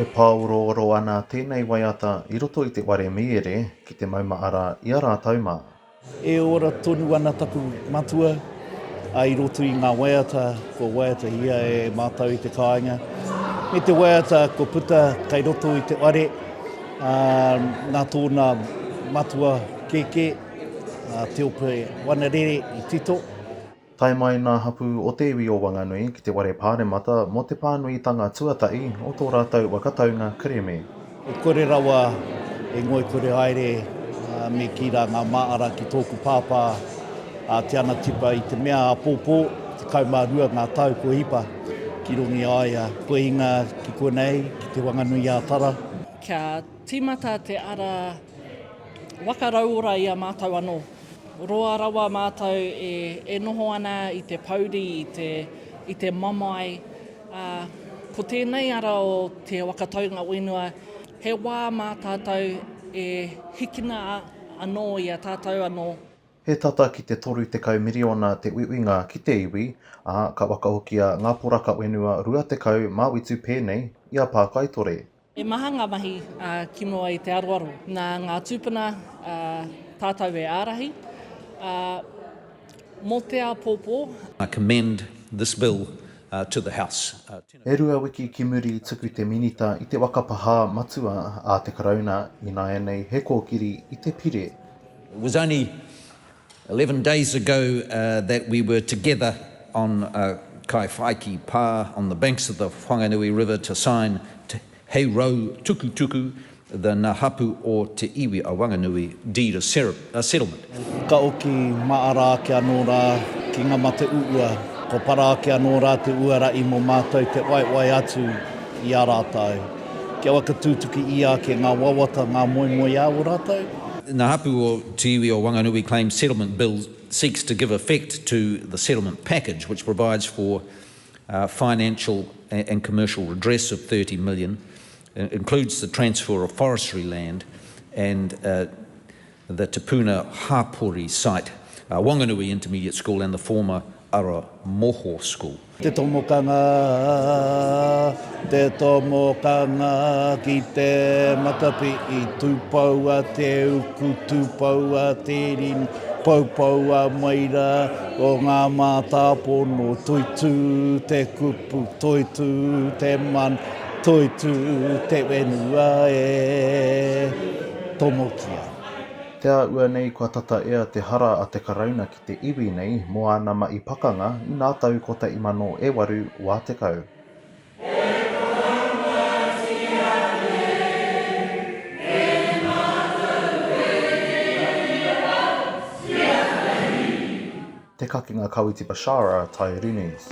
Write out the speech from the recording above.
E pāorooro ana tēnei waiata i roto i te ware mīere ki te maumahara i a rātou mā. E ora tonu ana taku matua i roto i ngā waiata kua waiatahia e mātou i te kāinga, me te waiata kua puta kei roto i te whare nā tōna matua kēkē, a Te Ope Wanarere i tito. Tae mai ngā hapū o te iwi o Wanganui ki te Whare Pāremata mō te pānuitanga tuatahi o tō rātou waka taunga kerēme. E kore rawa e ngoikore haere me kī rā ngā māra ki tōku pāpā a Te Anatipa i te mea āpōpō, 12 ngā tau kua hipa ki runga i a ia, kua hinga ki konei, ki Te Wanganui-ā-Tara. Kia tīmata te ara waka rauora i a mātou anō. Roa rawa mātou e noho ana i te pouri, i te, i te mamae, ā, ko tēnei ara o te waka taunga whenua, he wā mā tātou e hikina anō i a tātou anō. He tata ki te 30 miriona te uiuinga ki te iwi, ā, ka whakahokia ngā poraka whenua 27 pēnei i a Pākaitore. He maha ngā mahi ki mua i te aroaro. Nā ngā tūpuna tātou e ārahi, ā, mō te āpōpō. I commend this bill to the House. E rua wiki ki muri i tuku te Minita i te waka pahā matua a te Karauna, ināianei he kōkiri i te pire. It was only 11 days ago that we were together on Kaiwhaiki Pā on the banks of the Whanganui River to sign Te Hei Rau Tukutuku, the Nga Hapu o Te Iwi a Wanganui Deed of Settlement. Ka oki maara ake anō rā ki ngā mate uua, kua para ake anō rā te uara i mō mātou te waiwai atu i a rātou, kia whakatūtuki ia ake ngā wawata, ngā moemoeā o rātou. Nga Hapu o Te Iwi o Wanganui Claims Settlement Bill seeks to give effect to the settlement package which provides for financial and commercial redress of 30 million, includes the transfer of forestry land and the Te Puna Hapori site, Wanganui Intermediate School and the former Aramoho School. Te tomokanga, te tomokanga ki te matapihi, tūpoua te uku, tūpoua te ringa, poupoua mai rā o ngā mātāpono, toitū te kupu, toitū te mana, toitū te whenua e tomokia. Te āhua nei kua tata ea te hara a te Karauna ki te iwi nei mō āna mahi pakanga i ngā tau 1880. Te Kakenga Kawiti Bashara, Taiuru News.